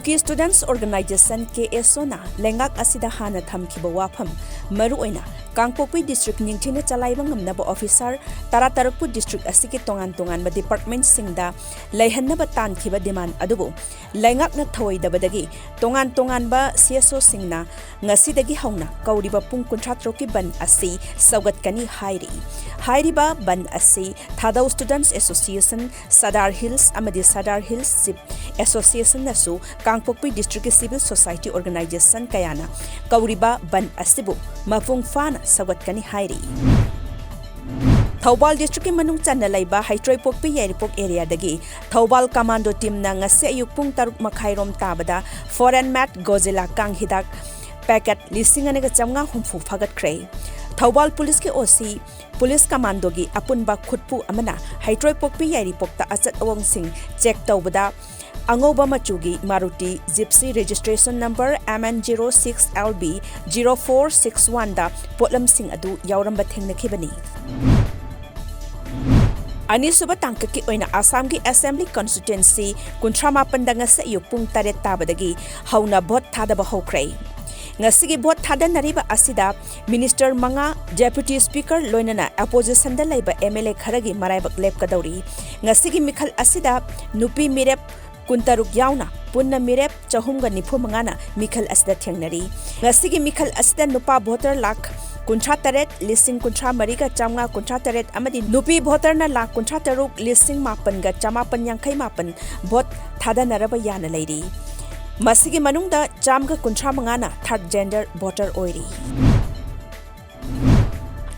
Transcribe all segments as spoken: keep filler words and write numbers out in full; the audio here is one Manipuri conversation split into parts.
ꯀꯨꯀꯤ Students Organisation, ꯀꯦ ꯑꯦꯁ ꯑꯣꯅ ꯂꯩꯉꯥꯛ ꯑꯁꯤꯗ ꯍꯥꯟꯅ ꯊꯝꯈꯤꯕ ꯋꯥꯐꯝ, ꯃꯔꯨꯑꯣꯏꯅ ꯀꯥꯡꯄꯣꯛꯄꯤ district ꯅꯤꯡꯊꯤꯅ ꯆꯂꯥꯏꯕ ꯉꯝꯅꯕ officer ꯇꯔꯥꯇꯔꯨꯛꯄꯨ district ꯑꯁꯤꯒꯤ ꯇꯣꯉꯥꯟ ꯇꯣꯉꯥꯟꯕ departmentꯁꯤꯡꯗ ꯂꯩꯍꯟꯅꯕ ꯇꯥꯟꯈꯤꯕ demand ꯑꯗꯨꯕꯨ ꯂꯩꯉꯥꯛꯅ ꯊꯧꯑꯣꯏꯗꯕꯗꯒꯤ ꯇꯣꯉꯥꯟ ꯇꯣꯉꯥꯟꯕ ꯁꯤ ꯑꯦꯁ ꯑꯣꯁꯤꯡꯅ ꯉꯁꯤꯗꯒꯤ ꯍꯧꯅ ꯀꯧꯔꯤꯕ ꯄꯨꯡ ꯀꯨꯟꯊ꯭ꯔꯥ ꯇꯔꯨꯛꯀꯤ ꯕꯟ ꯑꯁꯤ ꯁꯧꯒꯠꯀꯅꯤ ꯍꯥꯏꯔꯤ꯫ ꯍꯥꯏꯔꯤꯕ ꯕꯟ ꯑꯁꯤ ꯊꯥꯗꯧ Students Association, ꯁꯗꯥꯔ ꯍꯤꯜꯁ ꯑꯃꯗꯤ ꯁꯗꯥꯔ ꯍꯤꯜꯁ ꯆꯤꯞ ꯑꯦꯁꯣꯁꯤꯌꯦꯁꯟꯅꯁꯨ ꯀꯥꯡꯄꯣꯛꯄꯤ districtꯀꯤ civil society organisation ꯀꯌꯥꯅ ꯀꯧꯔꯤꯕ ꯕꯟ ꯑꯁꯤꯕꯨ ꯃꯄꯨꯡ ꯐꯥꯅ ꯁꯧꯒꯠꯀꯅꯤ ꯍꯥꯏꯔꯤ꯫ ꯊꯧꯕꯥꯜ districtꯀꯤ ꯃꯅꯨꯡ ꯆꯟꯅ ꯂꯩꯕ ꯍꯩꯇ꯭ꯔꯣꯏꯄꯣꯛꯄꯤ ꯌꯥꯏꯔꯤꯄꯣꯛ areaꯗꯒꯤ ꯊꯧꯕꯥꯜ commando teamꯅ ꯉꯁꯤ ꯑꯌꯨꯛ ꯄꯨꯡ ꯇꯔꯨꯛ ꯃꯈꯥꯏꯔꯣꯝ ꯇꯥꯕꯗ Foreign Made Godzilla ꯀꯥꯡ ꯍꯤꯗꯥꯛ packet ꯂꯤꯁꯤꯡ ꯑꯅꯤꯒ ꯆꯥꯝꯃꯉꯥ ꯍꯨꯝꯐꯨ ꯐꯥꯒꯠꯈ꯭ꯔꯦ꯫ ꯊꯧꯕꯥꯜ ꯄꯨꯂꯤꯁꯀꯤ ꯑꯣ ꯁꯤ, ꯄꯨꯂꯤꯁ commandoꯒꯤ ꯑꯄꯨꯟꯕ ꯈꯨꯠꯄꯨ ꯑꯃꯅ ꯍꯩꯇ꯭ꯔꯣꯏꯄꯣꯛꯄꯤ ꯌꯥꯏꯔꯤꯄꯣꯛꯇ ꯑꯆꯠ ꯑꯋꯣꯡꯁꯤꯡ check ꯇꯧꯕꯗ ꯑꯉꯧꯕ ꯃꯆꯨꯒꯤ Maruti Gypsy registration number M N zero six L B zero four six oneꯗ ꯄꯣꯠꯂꯝꯁꯤꯡ ꯑꯗꯨ ꯌꯥꯎꯔꯝꯕ ꯊꯦꯡꯅꯈꯤꯕꯅꯤ꯫ ꯑꯅꯤꯁꯨꯕ ꯇꯥꯡꯀꯛꯀꯤ ꯑꯣꯏꯅ ꯑꯁꯥꯝꯒꯤ Assembly Constituency ꯀꯨꯟꯊ꯭ꯔꯥ ꯃꯥꯄꯟꯗ ꯉꯁꯤ ꯑꯌꯨꯛ ꯄꯨꯡ ꯇꯔꯦꯠ ꯇꯥꯕꯗꯒꯤ ꯍꯧꯅ vote ꯊꯥꯗꯕ ꯍꯧꯈ꯭ꯔꯦ꯫ ꯉꯁꯤꯒꯤ vote ꯊꯥꯗꯅꯔꯤꯕ ꯑꯁꯤꯗ minister ꯃꯉꯥ, Deputy Speaker ꯂꯣꯏꯅꯅ oppositionꯗ ꯂꯩꯕ M L A ꯈꯔꯒꯤ ꯃꯔꯥꯏꯕꯛ ꯂꯦꯞꯀꯗꯧꯔꯤ꯫ ꯉꯁꯤꯒꯤ ꯃꯤꯈꯜ ꯑꯁꯤꯗ ꯅꯨꯄꯤ ꯃꯤꯔꯦꯞ ꯀꯨꯟꯇꯔꯨꯛ ꯌꯥꯎꯅ ꯄꯨꯟꯅ ꯃꯤꯔꯦꯞ ꯆꯍꯨꯝꯒ ꯅꯤꯐꯨ ꯃꯉꯥꯅ ꯃꯤꯈꯜ ꯑꯁꯤꯗ ꯊꯦꯡꯅꯔꯤ꯫ ꯉꯁꯤꯒꯤ ꯃꯤꯈꯜ ꯑꯁꯤꯗ ꯅꯨꯄꯥ voter ꯂꯥꯈ ꯀꯨꯟꯊ꯭ꯔꯥ ꯇꯔꯦꯠ ꯂꯤꯁꯤꯡ ꯀꯨꯟꯊ꯭ꯔꯥ ꯃꯔꯤꯒ ꯆꯥꯝꯃꯉꯥ ꯀꯨꯟꯊ꯭ꯔꯥ ꯇꯔꯦꯠ ꯑꯃꯗꯤ ꯅꯨꯄꯤ voterꯅ ꯂꯥꯈ ꯀꯨꯟꯊ꯭ꯔꯥ ꯇꯔꯨꯛ ꯂꯤꯁꯤꯡ ꯃꯥꯄꯟꯒ ꯆꯥꯃꯥꯄꯟ ꯌꯥꯡꯈꯩ ꯃꯥꯄꯟ vote ꯊꯥꯗꯅꯔꯕ ꯌꯥꯅ ꯂꯩꯔꯤ꯫ ꯃꯁꯤꯒꯤ ꯃꯅꯨꯡꯗ ꯆꯥꯝꯃꯒ ꯀꯨꯟꯊ꯭ꯔꯥ ꯃꯉꯥꯅ third gender voter ꯑꯣꯏꯔꯤ꯫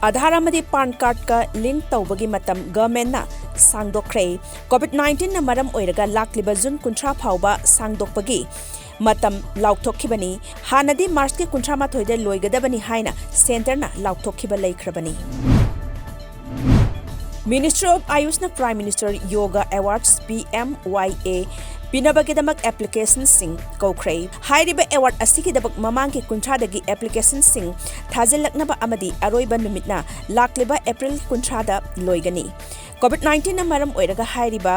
ꯑꯥꯙꯥꯔ ꯑꯃꯗꯤ ꯄꯥꯟ ꯀꯥꯔꯗꯀ link ꯇꯧꯕꯒꯤ ꯃꯇꯝ governmentꯅ ꯁꯥꯡꯗꯣꯛꯈ꯭ꯔꯦ꯫ COVID nineteenꯅ ꯃꯔꯝ ꯑꯣꯏꯔꯒ ꯂꯥꯛꯂꯤꯕ ꯖꯨꯟ ꯀꯨꯟꯊ꯭ꯔꯥ ꯐꯥꯎꯕ ꯁꯥꯡꯗꯣꯛꯄꯒꯤ ꯃꯇꯝ ꯂꯥꯎꯊꯣꯛꯈꯤꯕꯅꯤ꯫ ꯍꯥꯟꯅꯗꯤ ꯃꯥꯔꯆꯀꯤ ꯀꯨꯟꯊ꯭ꯔꯥ ꯃꯥꯊꯣꯏꯗ ꯂꯣꯏꯒꯗꯕꯅꯤ ꯍꯥꯏꯅ centreꯅ ꯂꯥꯎꯊꯣꯛꯈꯤꯕ ꯂꯩꯈ꯭ꯔꯕꯅꯤ꯫ Ministry of Ayushꯅ Prime Minister Yoga Awards, P M Y A ꯄꯤꯅꯕꯒꯤꯗꯃꯛ ꯑꯦꯄ꯭ꯂꯤꯀꯦꯁꯟꯁꯤꯡ ꯀꯧꯈ꯭ꯔꯦ꯫ ꯍꯥꯏꯔꯤꯕ ꯑꯦꯋꯥꯔꯗ ꯑꯁꯤꯒꯤꯗꯃꯛ ꯃꯃꯥꯡꯒꯤ ꯀꯨꯟꯊ꯭ꯔꯥꯗꯒꯤ ꯑꯦꯄ꯭ꯂꯤꯀꯦꯁꯟꯁꯤꯡ ꯊꯥꯖꯤꯜꯂꯛꯅꯕ ꯑꯃꯗꯤ ꯑꯔꯣꯏꯕ ꯅꯨꯃꯤꯠꯅ ꯂꯥꯛꯂꯤꯕ ꯑꯦꯄ꯭ꯔꯤꯜ ꯀꯨꯟꯊ꯭ꯔꯥꯗ ꯂꯣꯏꯒꯅꯤ꯫ ꯀꯣꯚꯤꯗ ꯅꯥꯏꯟꯇꯤꯟꯅ ꯃꯔꯝ ꯑꯣꯏꯔꯒ ꯍꯥꯏꯔꯤꯕ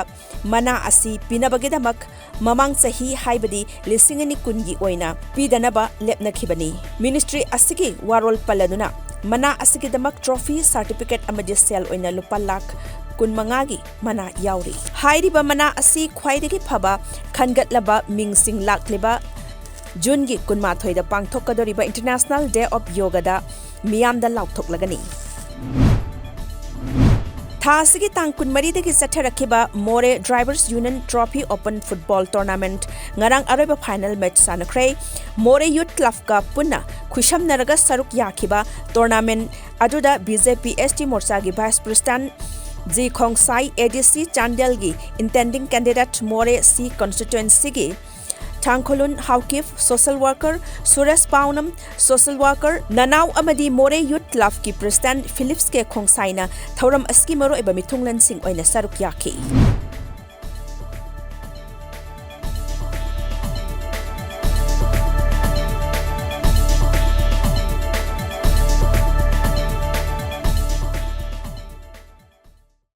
ꯃꯅꯥ ꯑꯁꯤ ꯄꯤꯅꯕꯒꯤꯗꯃꯛ ꯃꯃꯥꯡ ꯆꯍꯤ, ꯍꯥꯏꯕꯗꯤ ꯂꯤꯁꯤꯡ ꯑꯅꯤ ꯀꯨꯟꯒꯤ ꯑꯣꯏꯅ ꯄꯤꯗꯅꯕ ꯂꯦꯞꯅꯈꯤꯕꯅꯤ꯫ ꯃꯤꯅꯤꯁꯇ꯭ꯔꯤ ꯑꯁꯤꯒꯤ ꯋꯥꯔꯣꯜ ꯄꯜꯂꯗꯨꯅ, ꯃꯅꯥ ꯑꯁꯤꯒꯤꯗꯃꯛ ꯇ꯭ꯔꯣꯐꯤ, ꯁꯥꯔꯇꯤꯐꯤꯀꯦꯠ ꯑꯃꯗꯤ ꯁꯦꯜ ꯑꯣꯏꯅ ꯂꯨꯄꯥ ꯂꯥꯈ ꯀꯨꯟꯃꯉꯥꯒꯤ ꯃꯅꯥ ꯌꯥꯎꯔꯤ꯫ ꯍꯥꯏꯔꯤꯕ ꯃꯅꯥ ꯑꯁꯤ ꯈ꯭ꯋꯥꯏꯗꯒꯤ ꯐꯕ ꯈꯟꯒꯠꯂꯕ ꯃꯤꯡꯁꯤꯡ ꯂꯥꯛꯂꯤꯕ ꯖꯨꯟꯒꯤ ꯀꯨꯟꯃꯥꯊꯣꯏꯗ ꯄꯥꯡꯊꯣꯛꯀꯗꯧꯔꯤꯕ International Day of Yogaꯗ ꯃꯤꯌꯥꯝꯗ ꯂꯥꯎꯊꯣꯛꯂꯒꯅꯤ꯫ ꯊꯥ ꯑꯁꯤꯒꯤ ꯇꯥꯡ ꯀꯨꯟꯃꯔꯤꯗꯒꯤ ꯆꯠꯊꯔꯛꯈꯤꯕ ꯃꯣꯔꯦ Drivers Union Trophy Open Football Tournament ꯉꯔꯥꯡ ꯑꯔꯣꯏꯕ ꯐꯥꯏꯅꯦꯜ ꯃꯦꯆ ꯁꯥꯟꯅꯈ꯭ꯔꯦ꯫ ꯃꯣꯔꯦ ꯌꯨꯊ ꯀ꯭ꯂꯕꯀ ꯄꯨꯟꯅ ꯈꯨꯠꯁꯝꯅꯔꯒ ꯁꯔꯨꯛ ꯌꯥꯈꯤꯕ ꯇꯣꯔꯅꯥꯃꯦꯟ ꯑꯗꯨꯗ B J P S T ꯃꯣꯔꯆꯥꯒꯤ vice president G Khongsai, A D C ꯆꯥꯟꯗꯦꯜꯒꯤ ꯏꯟꯇꯦꯟꯗꯤꯡ ꯀꯦꯟꯗꯤꯗꯦꯠ ꯃꯣꯔꯦ ꯁꯤ ꯀꯟꯁꯇꯤꯇ꯭ꯋꯦꯟꯁꯤꯒꯤ Thangkholun Haokip, social worker Suresh Paonam, social worker Nanao ꯑꯃꯗꯤ ꯃꯣꯔꯦ ꯌꯨꯊ ꯀ꯭ꯂꯕꯀꯤ ꯄ꯭ꯔꯦꯁꯤꯗꯦꯟꯠ ꯐꯤꯂꯤꯞꯁ ꯀꯦ ꯈꯣꯡꯁꯥꯏꯅ ꯊꯧꯔꯝ ꯑꯁꯤꯒꯤ ꯃꯔꯨꯑꯣꯏꯕ ꯃꯤꯊꯨꯡꯂꯦꯟꯁꯤꯡ ꯑꯣꯏꯅ ꯁꯔꯨꯛ ꯌꯥꯈꯤ꯫